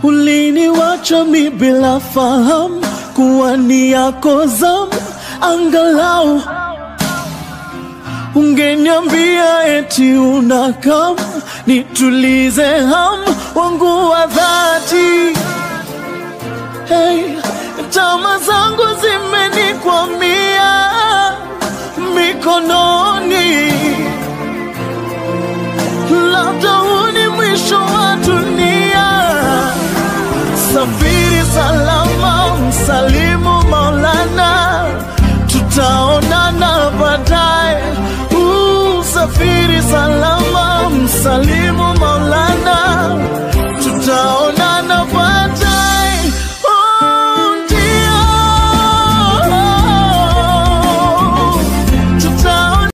Uliniwacha mi bila fahamu kuwa ni yako zamu, angalau ungeniambia eti unakam nitulize hamu wangu wa dhati. Hey, tamaa zangu zimenikwamia mikononi, labda huu ni mwisho wa dunia. Safiri salama, msalimu Maulana, tutaona.